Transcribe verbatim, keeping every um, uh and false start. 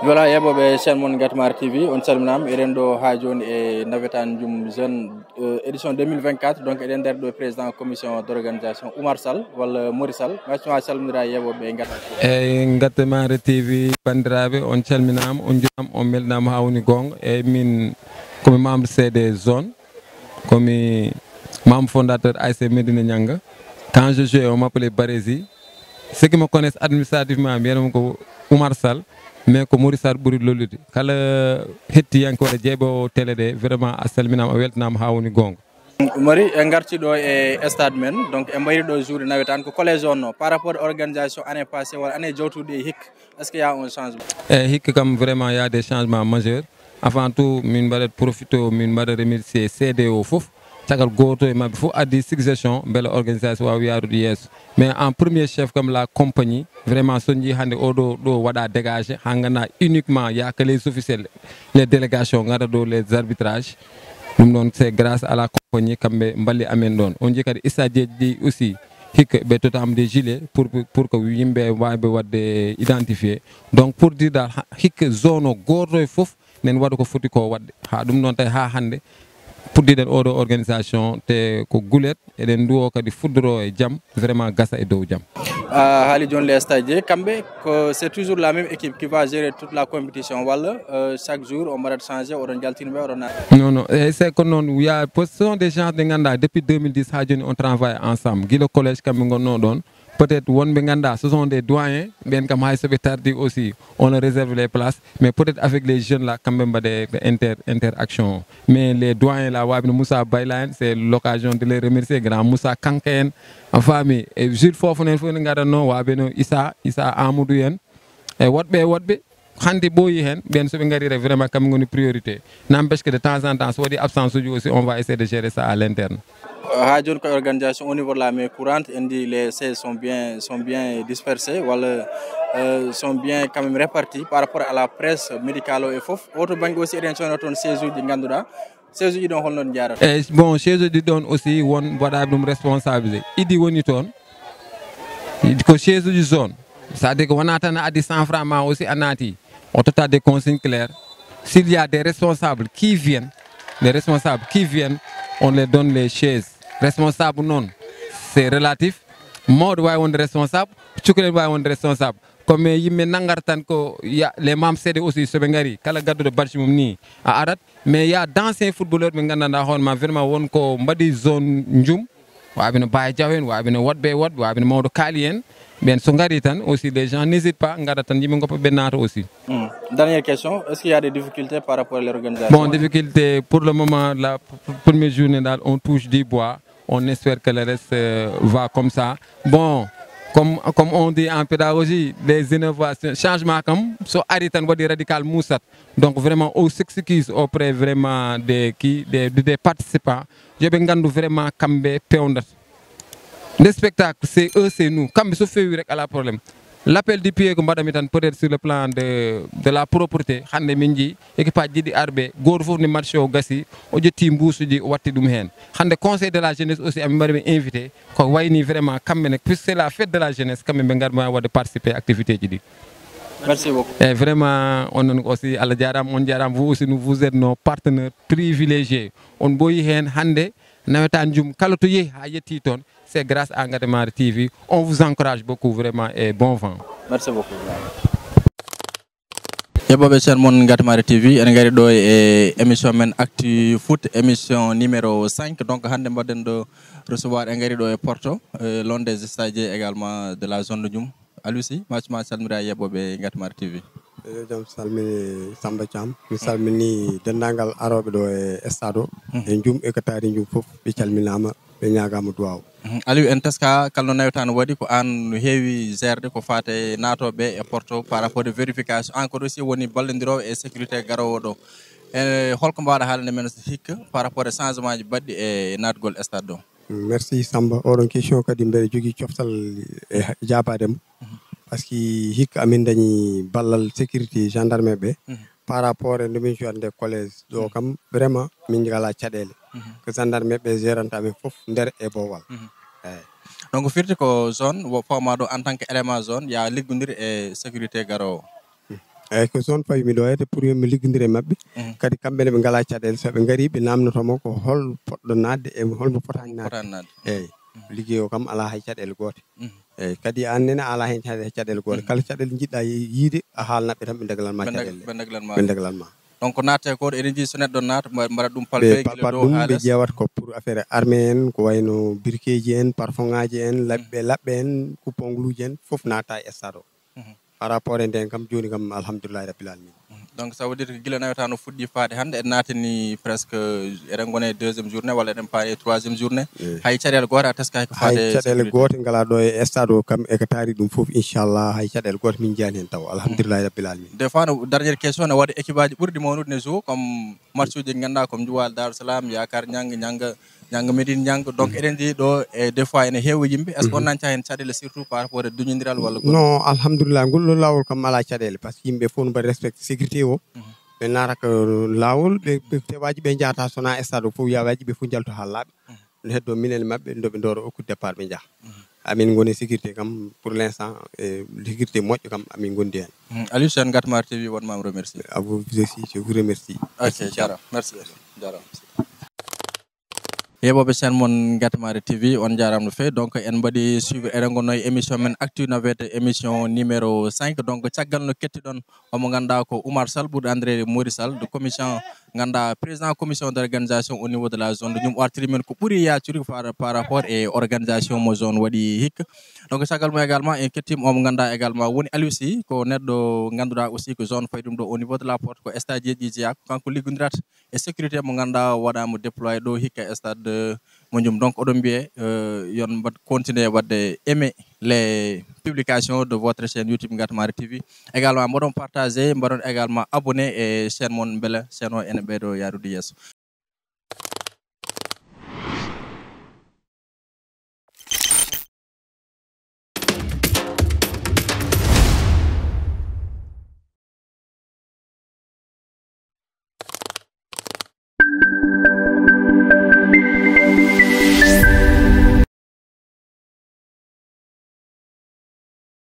Voilà, yeɓoɓe chaîne mon Gatmar T V, on calminama. Eɗen ɗo ha joni e nawetan jum jeune, euh, édition deux mille vingt-quatre. Donc eɗen nder ɗo président commission d'organisation Oumar Sall walla Mori Sall. Macma calmira yeɓoɓe Gatmar T V. Eyyi, Gatmar T V bandiraɓe, on calminama, on juram, on meldinama ha woni gonga. Eyyi, min komi membre C D zone, komi membre fondateur A S C Médina Nianga. Quand je jouais, on m'appelait Barési. Ceux qui me connaissent administrativement mbiyata mo ko Oumar Sall, mais ko Mori Sall ɓuri lollude. Kala hettiyanke walla jeeɓowo télé ɗe, vraiment a salminama, a weltanama ha woni gonga. Mori, en garti ɗo e stade men, donc en mbayri ɗo journée nawetan, ko collège on no, par rapport organisation année passée walla année jawtuɗi e hikka, est-ce qu'il y a un changement? E hikka kam vraiment il y a des changements majeurs. Avant tout min mbaɗa profito min mbaɗa remercier C D O fof, caggal goto e mabɓe fof addi suggestion beele organisation wawa yarude yesso. Mais en premier chef kam la compagnie, vraiment soñji hande oɗo ɗo waɗa dégagé ha ganda uniquement yaka les officiels, les délégations gara ɗo, les arbitrages. Ɗum ɗon c'est grâce à la compagnie, kamɓe mballi amen ɗon. On jii kadi stade ji ɗi aussi hikka ɓe totama des gilets pour, pour que yimɓe wawɓe wadde identifié. Donc pour dire dal ha- hikka zone o goto e fof nen waɗa ko foti ko waɗde. Ha ɗum ɗon tawi ha hande puddiɗen oɗo organisation te ko gulet eɗen duwo kadi fuddoro e jam, vraiment gasa e dow jam. A haali joni les stagiaires, kamɓe ko c'est toujours la même équipe qui va gérer toute la compétition walla, euh, chaque jour on mbaɗat changé, oɗon jaltina ɓe, oɗon na- Non, non, et c'est que non, il y a, ce sont des gens de ganda depuis deux mille dix ha joni on travaille ensemble. Gila collège kamɓe gonno ɗon. Peut-être wonɓe ganda, ce sont des doyens, ɓen kam hay soɓe tardi aussi, on leur réserve les places, mais peut-être avec les jeunes là, kamɓe mbaɗe inter, interaction. Mais les doyens là, waɓe no Moussa Bayla en, c'est l'occasion de les remercier, grand Moussa Kanka en, a faami, e Jules Fofana en fof ne gadanno, waɓe no Issa, Issa Amadou en, e woɗɓe e woɗɓe. Hande ɓooyi hen, ɓen soɓe garire vraiment kamɓe goni priorité. N'empêche que de temps en temps so waɗi absence uji aussi, on va essayer de gérer ça à l'interne. Ha joni ko organisation au niveau de la main courante, on dit les sièges sont bien, sont bien dispersés walla, euh, sont bien quand même répartis par rapport à la presse médicale o e fof. Oto banggue aussi eɗen coyno toon siège uji ɗi ganduɗa, siège uji ɗon holno ɗi jarata? E bon, siège uji ɗon aussi won waɗaɓe ɗum responsabilité. Idi woni toon ko siège uji zone, c'est-à-dire que wona tan a addi cent francs ma aussi a naati, on totta des consignes claires. S'il y a des responsables qui viennent, les responsables qui viennent, on les donne les chaises. Responsable noon, c'est relatif. Mawɗo wawi wonde responsable, cukalel wawi wonde responsable. Comme yimɓe nanngata tan ko ya, les membres C D aussi soɓe ngari, kala gadduɗo badge mum ni a arat. Mais ya d'anciens footballeurs ɓe gandanɗa hoore ma vraiment won ko mbaɗi zone Njum, waɓe no Baye Diaw en, waɓe no woɗɓe e woɗɓe, waɓe no mawɗo Kaali en. Ɓen so ngari tan aussi, les gens n'hésitent pas, ngara tan yimɓe goppa ɓe naata aussi. Hmm. Dernière question, est-ce qu'il y a des difficultés par rapport à l'organisation? Bon, difficulté, pour le moment, la pr- première journée, là, on touche du bois. On espère que le reste, euh, va comme ça. Bon, comme, comme on dit en pédagogie, les innovations, changement kam, so ari tan waɗi radical muusat. Donc vraiment, on s'excuse auprès vraiment des, qui, des, des participants. Yoɓe gandu vraiment kamɓe pewndata. Le spectacle, c'est eux, c'est nous. Kamɓe so fewi rek, ala problème. L'appel du pied ko mbaɗami tan peut-être sur le plan de, de la propreté. Hande min jii équipage jiɗi arɓe, goto foof nde match o gasi, o ƴetti mbuusuji, o watti ɗum hen. Hande conseil de la jeunesse aussi, amin mbaɗi ɓe invité, ko wayni vraiment kamɓe ne, puisque c'est la fête de la jeunesse, kamɓe ɓe ngar ma wadde participer activité ji ɗi. Merci beaucoup. Et vraiment, on aussi, Allah jarama, on jarama, vous aussi, nous, vous êtes nos partenaires privilégiés. On ɓooyi hen hande, nawetan jum, kala to yeehi ha yetti toon, c'est grâce à Gadamari T V. On vous encourage beaucoup vraiment et bon vent. Merci beaucoup. Yeɓɓoɓe chaîne mon Gadamari T V, en gari ɗo e émission men Actu Foot, émission numéro cinq. Donc hande mbaɗen ɗo recevoir, en gari ɗo e Porto, euh, l'un des stagiaires également de la zone de Djoum. Aliou Sy, macma salmira yeɓɓoɓe Gadamari T V. Yo jam salmini Samba Thiam. Mi salmini denndaangal arooɓe ɗo e stade o, e Djoum e ko taari Djoum fof, ɓe calminaama, ɓe ñaagaama duwaaw. Mhm. Aliou, en teska kala no nawetaan waɗi, ko aan no heewi gérde ko faati e naatooɓe e Porto par rapport de vérification. Aan ko aussi woni ballondiroowo e sécurité garoowo ɗo. E holko mbaawɗa haalande men hikka par rapport e changement ji baɗɗi e naatgol stade ɗo? Merci Samba. Oɗon question kadi mbeɗa jogii coftal e jaabaade mo. Parce que hikka amin dañi ballal sécurité gendarme ɓe. Par rapport e nde min cuwatnde collège ɗo kam, vraiment min ngalaa caɗeele. Ko gendarme ɓe géranta amin fof nder e boowal. Eyi. Donc firti ko zone, wo fawma ɗo en tant que élément zone, ya liggondir e sécurité garoowo. Eyyi, ko zone fawi mi ɗo hedde pour yo mi liggondire e maɓɓe. Kadi kamɓe ne ɓe ngalaa caɗeele, so ɓe ngarii ɓe naamnotoo mo ko hol poɗɗo naatde e hol mo fotaani naatde. Fotaani naatde. Eyyi, liggey o kam alaa hay caɗeele goote. Eyyi, kadi aan nene a alaa heen caɗeele goote. Kala caɗeele njiɗɗaa yi- yiide a haalnat ɓe tan ɓe ndeglan ma Ɓe ndeg- caɗeele. ɓe ndeglan ma. Ɓe ndeglan ma. Donc naate ko eɗen njii so neɗɗo naata mba- mbaɗa ɗum Ɓe palpe gila palpat dow ɗum haa ɓe les. Ƴeewat ko pour affaire armée en, ko wayno birkeeji en, parfum ngaji en, laɓɓe laɓɓe en, coupon louji en, fof naata e stade o. Par rapport e nden kam jooni kam alhamdulillahi rabbil alamin. Donc ça veut dire que gila naweta no fuɗɗi faade hannde en naatani presque eɗen ngona e deuxième journée walla eɗen paani e troisième journée. Eyyi. Hay caɗeele goote a teska hay ko Hay faade caɗeele sécurité. Goote ngalaa ɗo e stade o kam e ko taari ɗum fof inchallah hay caɗeele goote min njiyaani heen taw alhamdulillahi rabbil alamin. Des fois no dernière question ne waɗi équipe aji ɓurɗi mawnude ne joue comme match uji ngannduɗaa comme Njuwaal Darou Salam, Yakar Ñang, Ñang Ñang Médine Ñang. Donc eɗen njii ɗo e des fois ene heewi yimɓe. Est ce que on nanca heen caɗeele surtout par rapport e duñondiral walla goɗɗum? Non, alhamdulillah, ngol ɗo laawol kam alaa caɗeele par ce que yimɓe fof no mbaɗi respecté sécurité o. Ɓe naata ko laawol ɓe ɓe tewaji ɓe njahata sona stade o fof yawaji ɓe fof njalto haa laaɓi. No heddo minen e maɓɓe ndoɓe ndoro okkude départ ɓe njaha. Amin ngoni sécurité kam pour l'instant e sécurité moƴƴo kam amin gondi heen. Aliou Sène Gatmar T V wonmama remercier. À vous aussi, je vous remercie. Ok, jaaraama, merci. Jaaraama. Yeɓoɓe chaîne mon Gatmar T V, on jaaraama no feewi. Donc en mbaɗi suivre eɗen ngonno e émission men Actu Navette, émission numéro cinq. Donc caggal no kettiɗon omo ngannduɗaa ko Oumar Sall ɓurɗo anndireede Mody Sall, de commission ngannduɗaa président commission d'organisation au niveau de la zone de Ñum, o artiri men ko ɓuri yaacude par, par rapport e organisation mo zone waɗi hikka. Donc caggal mum également en kettima omo ngannduɗaa également woni Aliou Sy, ko neɗɗo ngannduɗaa aussi ko zone fayi ɗum ɗo au niveau de la porte ko stage ji jeyaa, ko kanko liggondirata e sécurité mo ngannduɗaa waɗaama déployé ɗo hikka e stade de mo Ñum. Donc oɗon mbiye euh, yon mbaɗ continuer waɗde aimer les publications de votre chaîne YouTube Gatmar T V. Également mboɗon partager, mbaɗon également abonné e chaîne mon mbele chaîne o ene ɓeydo yaarude yeeso.